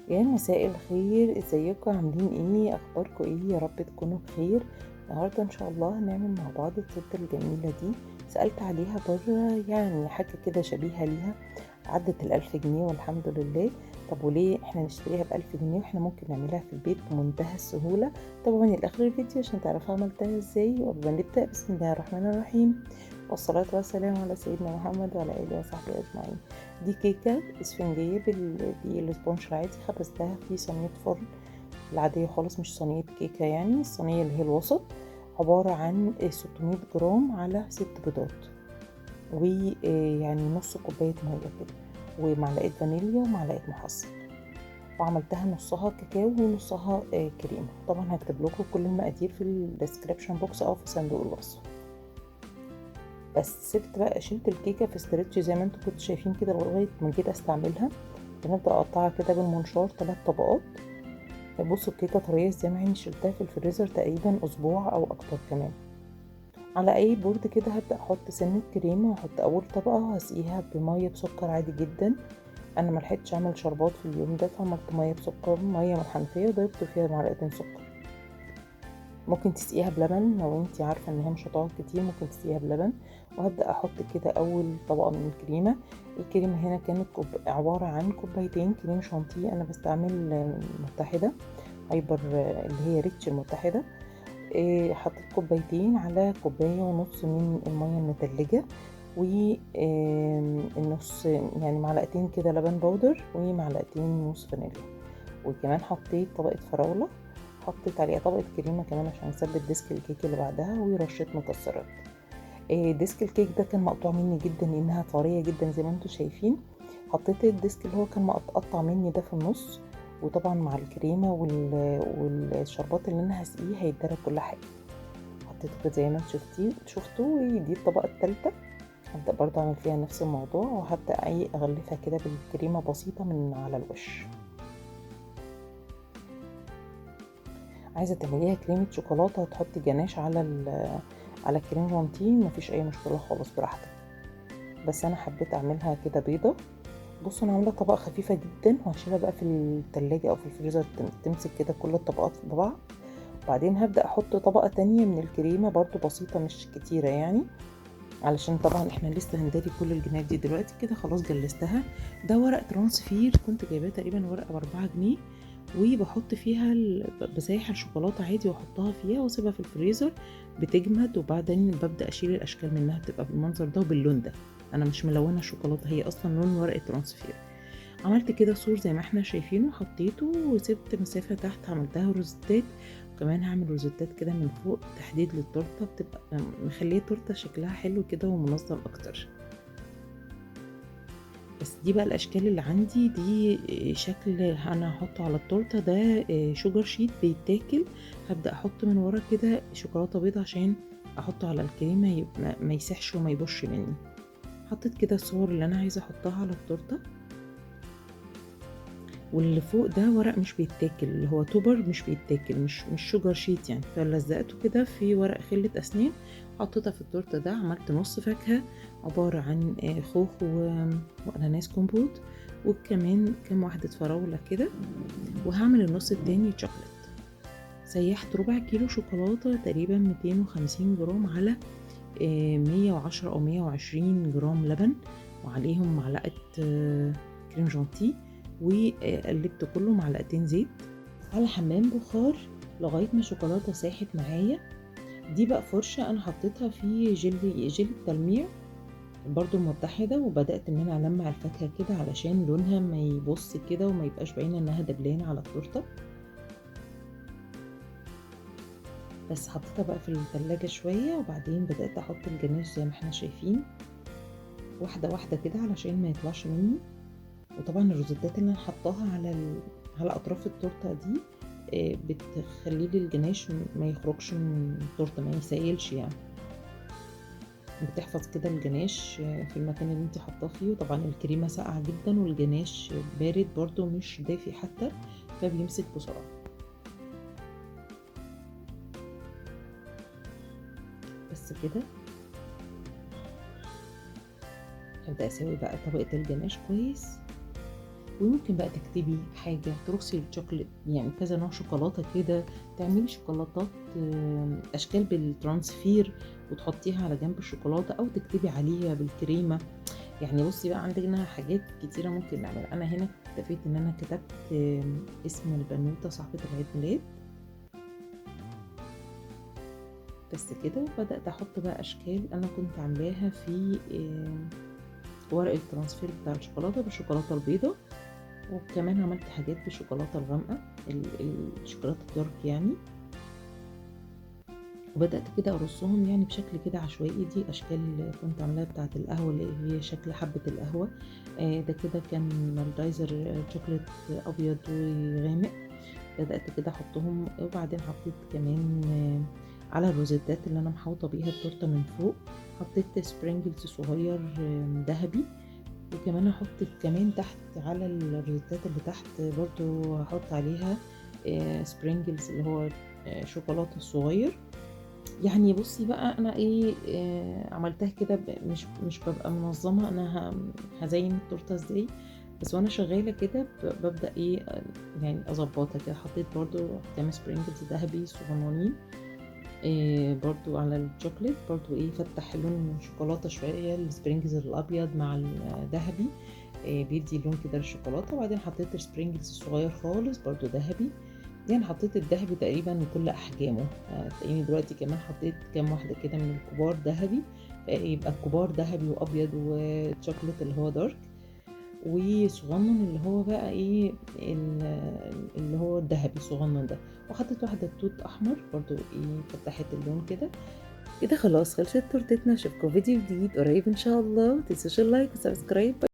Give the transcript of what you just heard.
يا مساء الخير، ازيكم؟ عاملين ايه؟ اخباركم ايه؟ يا رب تكونوا بخير. النهارده ان شاء الله هنعمل مع بعض التورتة الجميلة دي. سالت عليها بره، يعني حاجة كده شبيهه ليها، عدت 1000 جنيه والحمد لله. طب وليه احنا نشتريها ب1000 جنيه واحنا ممكن نعملها في البيت بمنتهى السهوله؟ تابعوني لاخر الفيديو عشان تعرفوا عملتها ازاي. وقبل ما نبدا، بسم الله الرحمن الرحيم، والصلاة والسلام على سيدنا محمد وعلى آله وصحبه أجمعين. دي كيكة اسفنجية بال sponge العادي، خبزتها في صينية فرن العادية خالص، مش صينية كيكة، يعني الصينية اللي هي الوسط. عبارة عن 600 جرام على 6 بيضات، ويعني نص كوباية مية كده، ومعلقة فانيليا ومعلقة محصل. وعملتها نصها كاكاو ونصها كريمة. طبعا هكتب لكم كل المقادير في ال description box او في صندوق الوصف. بس سبت بقى، شلت الكيكه في stretch زي ما انتم كنتوا شايفين كده لغاية ما جيت استعملها. بنبدا اقطعها كده بالمنشار 3 طبقات. بصوا الكيكه طرية ازاي، مع اني شلتها في الفريزر تقريبا اسبوع او اكتر كمان. على اي board كده هبدا احط سنة كريمة واحط اول طبقه، وهسقيها بميه بسكر عادي جدا. انا ملحقتش اعمل شربات في اليوم ده، فعملت مية بسكر، مية من الحنفيه، وضيفت فيها معلقتين سكر. ممكن تسقيها بلبن لو انتي عارفه ان هي مش هتقعد كتير، ممكن تسقيها بلبن. وهبدا احط كده اول طبقه من الكريمه. الكريمة هنا كانت عبارة عن كوبايتين كريم شانتيه، انا بستعمل متحدة hyper اللي هي rich المتحده. حطيت كوبايتين على كوباية ونص من المية المتلجه، والنص يعني معلقتين كده لبن powder ومعلقتين موس فانيليا. وكمان حطيت طبقه فراوله، حطيت عليها طبقة كريمة كمان عشان اثبت disc الكيك اللي بعدها، ورشة مكسرات. Disc الكيك ده كان مقطوع مني جدا لانها طرية جدا زي ما انتم شايفين. حطيت ال disc اللي هو كان مقطع مني ده في النص، وطبعا مع الكريمة والشربات اللي انا هسقيه هيتدرب كل حاجة. حطيته كده زي ما انتم شفتوا. ودي الطبقة التالتة، هبدأ برضه اعمل فيها نفس الموضوع، وهبدأ اي اغلفها كده بالكريمة بسيطة من على الوش. عايزه تعمليها كريمة شوكولاتة وتحطي جناش على الكريم شانتيه، مفيش اي مشكلة خالص، براحتك. بس انا حبيت اعملها كده بيضه. بصوا انا عامله طبقه خفيفة جدا، وهشيلها بقى في التلاجة او في الفريزر تمسك كده كل الطبقات في بعض. وبعدين هبدا احط طبقه تانية من الكريمة برضو بسيطة مش كتيرة يعني، علشان طبعا احنا لسه هنداري كل الجناب دي دلوقتي كده. خلاص جلستها. ده ورق transfer كنت جايباه تقريبا ورقة ب4 جنيه، وبحط فيها بسيح الشوكولاتة عادي واحطها فيها واسيبها في الفريزر بتجمد، وبعدين ببدا اشيل الاشكال منها، بتبقى بالمنظر ده وباللون ده. انا مش ملونة الشوكولاته، هي اصلا لون ورقة transfer. عملت كده سور زي ما احنا شايفينه، حطيته وسبت مسافة تحت، عملتها روزتات. وكمان هعمل روزتات كده من فوق تحديد للتورته، بتبقى مخليه التورتة شكلها حلو كده ومنظم اكتر. بس دي بقى الاشكال اللي عندي، دي شكل انا هحطه على التورته. ده sugar sheet بيتاكل، هبدا احط من ورا كده شوكولاتة بيضة عشان احطه على الكريمة يبقى ما يسحش وما يبوظش مني. حطيت كده الصور اللي انا عايزه احطها على التورته. واللي فوق ده ورق مش بيتاكل، اللي هو topper مش بيتاكل، مش sugar sheet يعني، فلزقته كده في ورق خلة اسنان، حطيتها في التورتة ده. عملت نص فاكهة عبارة عن خوخ واناناس كومبوت، وكمان كام واحدة فراوله كده، وهعمل النص التاني شوكليت. سيحت ربع كيلو شوكولاتة تقريبا 250 جرام على 110 او 120 جرام لبن، وعليهم معلقه كريم شانتيه، وقلبت كله، معلقتين زيت، على حمام بخار لغاية ما الشوكولاتة ساحت معايا. دي بقى فرشه انا حطيتها في جل التلميع برضو المتحدة، وبدأت ان انا ألمع الفاكهة كده علشان لونها ما يبص كده وما يبقاش باينة انها دبلانة على التورتة. بس حطيتها بقى في التلاجة شوية، وبعدين بدأت احط الجناش زي ما احنا شايفين واحدة واحدة كده علشان ما يطلعش مني. وطبعا الروزيتات اللي انا حطاها على اطراف التورتة دي بتخلي لي الجناش ما يخرجش من التورتة، ما يسيلش يعني، بتحفظ كده الجناش في المكان اللي انت حاطاه فيه. وطبعا الكريمة ساقعه جدا والجناش بارد برضو مش دافي حتى، فبيمسك بسرعة. بس كده هبدأ اسوي بقى طبقة الجناش كويس. وممكن بقى تكتبي حاجة، ترصي الشوكليت يعني كذا نوع شوكولاتة كده، تعملي شوكولاتات أشكال بال transfer وتحطيها على جنب الشوكولاتة، أو تكتبي عليها بالكريمة. يعني بصي بقى عندنا حاجات كتيرة ممكن نعملها. أنا هنا اكتفيت إن أنا كتبت اسم البنوتة صاحبة العيد ميلاد بس كده، وبدأت أحط بقى أشكال أنا كنت عاملاها في ورق ال transfer بتاع الشوكولاتة بالشوكولاتة البيضاء، وكمان عملت حاجات بالشوكولاتة الغامقة الشوكولاتة ال dark يعني. وبدأت كده أرصهم يعني بشكل كده عشوائي. دي أشكال كنت عاملاها بتاعة القهوة اللي هي شكل حبة القهوة، ده كده كان مالدايزر شوكولات أبيض وغامق، بدأت كده أحطهم. وبعدين حطيت كمان على الروزيتات اللي أنا محوطة بيها التورتة من فوق، حطيت sprinkles صغير ذهبي، وكمان هحط كمان تحت على الروزيتات اللي تحت برضو هحط عليها sprinkles اللي هو شوكولاتة الصغير. يعني بصي بقى انا ايه عملتها كده، مش ببقى منظمة انا هزين التورتة ازاي، بس وانا شغالة كده ببدا ايه يعني اظبطها كده. حطيت برضو كام sprinkles ذهبي صغننين برضو على الشوكليت، برضو ايه فتح لون الشوكولاتة شوية، ال sprinkles الابيض مع الذهبي بيدي لون كده للشوكولاته. وبعدين حطيت ال sprinkles الصغير خالص برضو ذهبي، يعني حطيت الذهبي تقريبا بكل احجامه. تلاقيني دلوقتي كمان حطيت كام واحدة كده من الكبار ذهبي، يبقى الكبار ذهبي وابيض وشوكليت اللي هو dark، وصغنن اللي هو بقى ايه اللي هو الذهبي صغنن ده. وحطيت واحدة توت احمر برضو ايه فتحت اللون كده كده. خلاص خلصت تورتتنا. اشوفكم فيديو جديد قريب ان شاء الله. متنسوش ال like و subscribe.